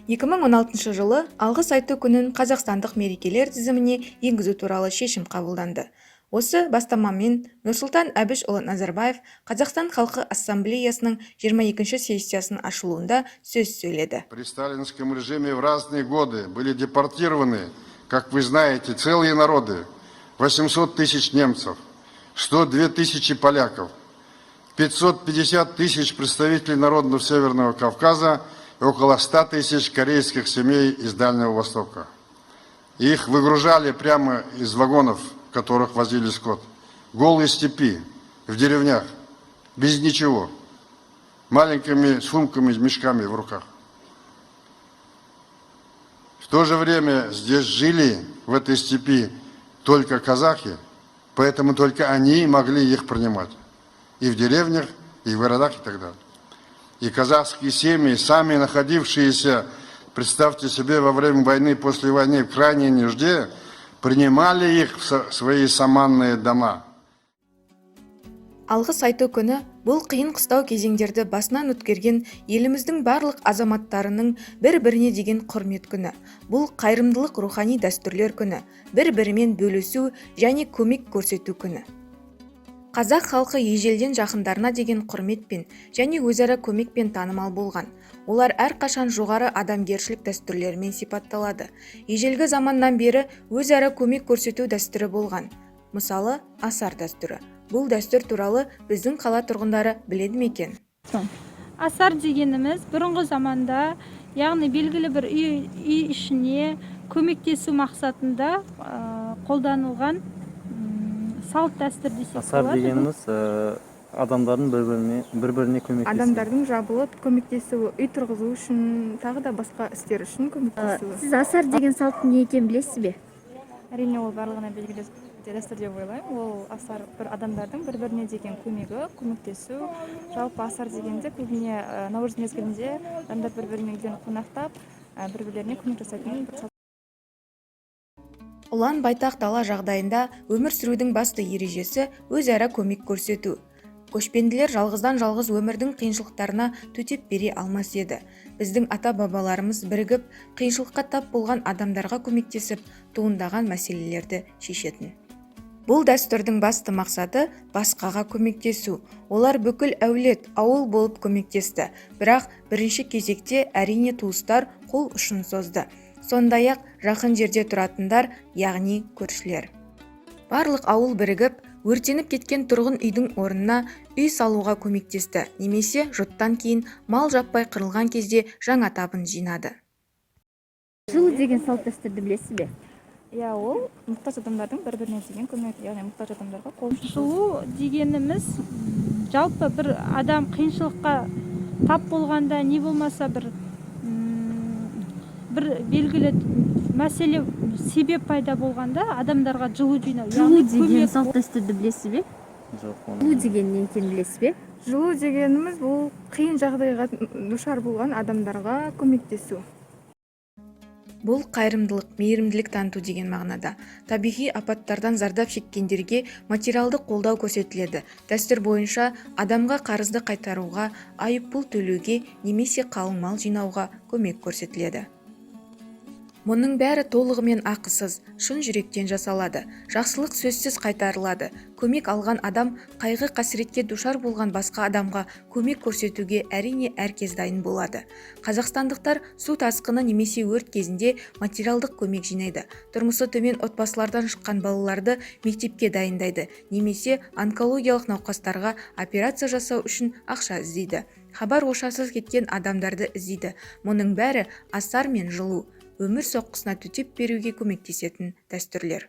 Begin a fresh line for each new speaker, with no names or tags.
2016 жылы Алғыс айту күнін қазақстандық мерекелер тізіміне енгізу туралы шешім қабылданды. Осы бастамамен Нұрсұлтан Әбішұлы Назарбаев Қазақстан халқы Ассамблеясының 22-ші сессиясының ашылуында сөз сөйледі.
При сталинском режиме в разные годы были депортированы, как вы знаете, целые народы. 800 тысяч немцев, 102 тысячи поляков, 550 тысяч представителей народов Северного Кавказа и около 100 тысяч корейских семей из Дальнего Востока. Их выгружали прямо из вагонов, в которых возили скот. Голые степи, в деревнях, без ничего, маленькими сумками, мешками в руках. В то же время здесь жили, в этой степи, только казахи, поэтому только они могли их принимать. И в деревнях, и в городах, и так далее. И казахские семьи, сами находившиеся, представьте себе, во время войны, после войны в крайней нужде, принимали их в свои саманные дома.
Алғыс айту күні – бұл қиын қыстау кезеңдерді басынан өткерген еліміздің барлық азаматтарының бір-біріне деген құрмет күні. Бұл қайырымдылық, рухани дәстүрлер күні, бір-бірімен бөлісу және көмек көрсету күні. Қазақ халқы ежелден жақындарына деген құрметпен және өзара көмекпен танымал болған. Олар әрқашан жоғары адамгершілік дәстүрлерімен сипатталады. Ежелгі заманнан бері өзара көмек көрсету дәстүрі болған. Мысалы, асар дәстүрі. Бұл дәстүр туралы біздің қала тұрғындары біледі ме екен?
Асар дегеніміз бұрынғы заманда, яғни белгілі бір үй ішіне көмектесу мақсатында қолданылған салт дәстүр десек
Асар
болады.
дегеніміз адамдардың бір біріне көмектесуі.
Адамдардың жабылып көмектесуі, үй тұрғызу үшін, тағы да басқа істер үшін көмектесуі.
Сіз асар деген салттың не екенін білесіз бе?
Әрине, ол барлығына белгілі дәстүр деп ойлаймын. Ол асар – бір адамдардың бір біріне деген көмегі, көмектесу. Жалпы, асар дегенде көбіне наурыз мезгілінде адамдар бір бірінің үйлерін қонақтап, бір бірлеріне көмек жасайтын бір салт.
Ұлан байтақ дала жағдайында өмір сүрудің басты ережесі – өзара көмек көрсету. Көшпенділер жалғыздан жалғыз өмірдің қиыншылықтарына төтеп бере алмас еді. Біздің ата-бабаларымыз бірігіп, қиыншылыққа тап болған адамдарға көмектесіп, туындаған мәселелерді шешетін. Бұл дәстүрдің басты мақсаты – басқаға көмектесу. Олар бүкіл әулет, ауыл болып көмектесті, бірақ бірінші кезекте, әрине, туыстар қол ұшын созды, сондай-ақ жақын жерде тұратындар, яғни көршілер. Барлық ауыл бірігіп, өртеніп кеткен тұрғын үйдің орнына үй салуға көмектесті немесе жұттан кейін мал жаппай қырылған кезде жаңа табын жинады.
Жылу деген салт дәстүрді білесіз бе?
Иә, ол мұқтаж адамдардың бір біріне деген көмек, яғни мұқтаж адамдарға қол ұшын созу.
Жылу дегеніміз жалпы бір адам қиыншылыққа тап болғанда, не болмаса бір белгілі мәселе, себеп пайда болғанда адамдарға жылу жинау,
Жылу
яғни
деген
көмек.
салт дәстүрді білесіз бе?
Жоқ, оны
Жылу деген не екенін білесіз бе?
Жылу дегеніміз – бұл қиын жағдайға душар болған адамдарға көмектесу.
Бұл қайырымдылық, мейірімділік таныту деген мағынада. Табиғи апаттардан зардап шеккендерге материалдық қолдау көрсетіледі. Дәстүр бойынша адамға қарызды қайтаруға, айыппұл төлеуге немесе қалың мал жинауға көмек көрсетіледі. Мұның бәрі толығымен ақысыз, шын жүректен жасалады. Жақсылық сөзсіз қайтарылады. Көмек алған адам қайғы қасіретке душар болған басқа адамға көмек көрсетуге, әрине, әркез дайын болады. Қазақстандықтар су тасқыны немесе өрт кезінде материалдық көмек жинайды, тұрмысы төмен отбасылардан шыққан балаларды мектепке дайындайды немесе онкологиялық науқастарға операция жасау үшін ақша іздейді, хабар ошарсыз кеткен адамдарды іздейді. Мұның бәрі асар мен жылу – өмір соққысына төтеп беруге көмектесетін дәстүрлер.